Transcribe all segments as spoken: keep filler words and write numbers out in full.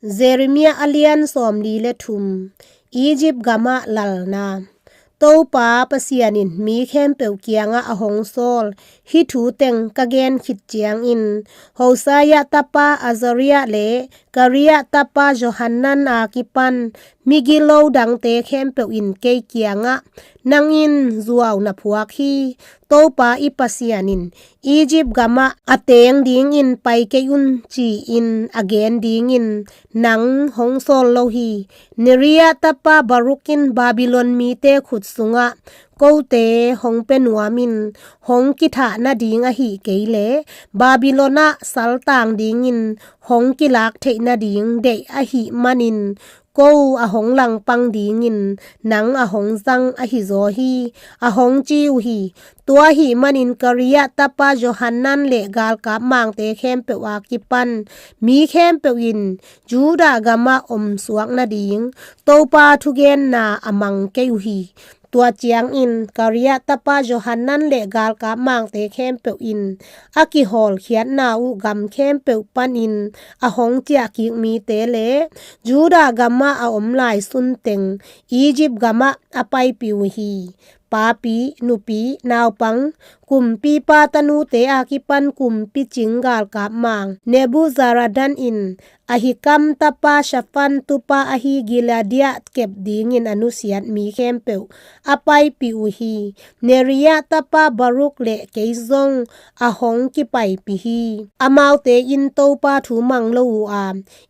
Jeremiah a lian sawmli le thum. Egypt gamah lalna. Topa Pasian in mi khempeuh kiangah a hong sawl hih thu teng ka gen khit ciangin, Hosea tapa Azariah le Karea tapa Johanan a kipan migilo dangte khempeuh in kei kiangah, "Nang in zuau na phuak hi. Topa i Pasian in Egypt gamah a teng dingin pai kei un," ci-in a gen dingin nang hong sawl lo hi. Neria tapa Baruk in Babylon mite khut sungah kote hong pia nuamin, hong kithah nading ahih kei leh Babylon ah saltang dingin hong kilak theih nading deih ahih manin, ko a hong langpang dingin nang a hong zang ahi zaw hi, a hong ci uh hi. Tua ahih manin Karea tapa Johanan le galkap mangte khempeuh a kipan mi khempeuh in Judah gamah om suak nading Topa thugenna a mang kei uh hi. Tua ciangin Karea tapa Johanan le galkap mangte khempeuh in a kihawlkhiatna uh gam khempeuh panin a hong ciahkik mite le Judah gamah a om lai sunteng Egypt gamah a paipih uh hi. Papi, nupi, naupang, kumpipa tanute a kipan kumpi cing galkap mang Nebuzaradan in Ahikam tapa Shafan tupa ahi Gilead ah kep dingin a nusiat mi khempeuh a paipih uh hi. Neria tapa Baruk le kei zong a hong kipaipih hi. Amaute in Topa thu mang lo uh a,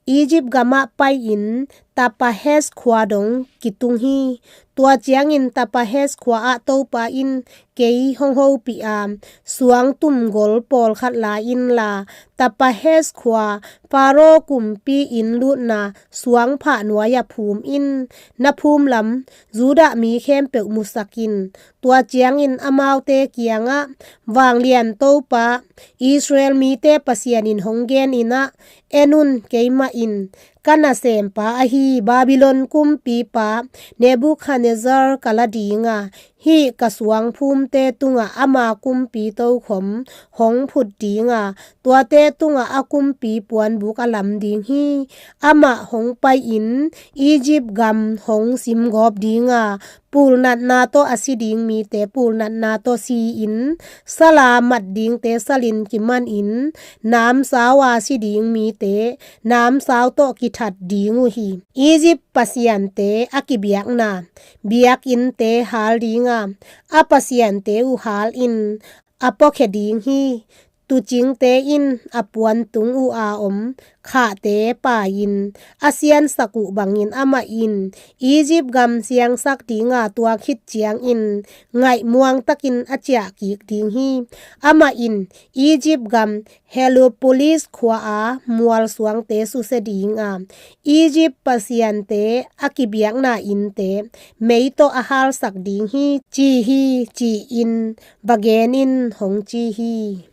Egypt gamah pai-in Tapahes khua dong kitung hi. Tua ciangin Tapahes khua ah Topa in kei hong hopih a, suangtum gol pawlkhat la inla, Tapahes khua Pharaoh kumpi inn lutna suangphah nuai-ah phum in. Na phum lam Judah mi khempeuh musak in. Tua ciangin amaute kiangah, Vanglian Topa, Israel mite Pasian in hong gen in ah, en un, keimah in ka nasempa ahi Babylon kumpipa Nebuchadnezzar ka la ding a, hih ka suangphumte tungah ama kumpi tokhom hong phut ding a, tuate tungah a kumpi puanbuk a lam ding hi. Amah hong pai-in Egypt gam hong simgawp ding a, pulnatna tawh a si ding mite pulnatna tawh si-in, sal a mat dingte salin kimanin, namsau a si ding mite namsau tawh kithat ding uh hi. Egypt pasiante a kibiakna. Biakinnte hal ding a, a pasiante uh hal in a puakhia ding hi. Tuucingte in a puantung uh a om khahte pai-in a siansak uh bangin amah in Egypt gam siangsak ding a, tua khit ciangin ngaihmuang takin a ciahkik ding hi. Amah in Egypt gam Heliopolis khua a mualsuangte susia ding a, Egypt pasiante a kibiakna innte mei tawh a halsak ding hi, ci hi, ci-in va gen in, hong ci hi.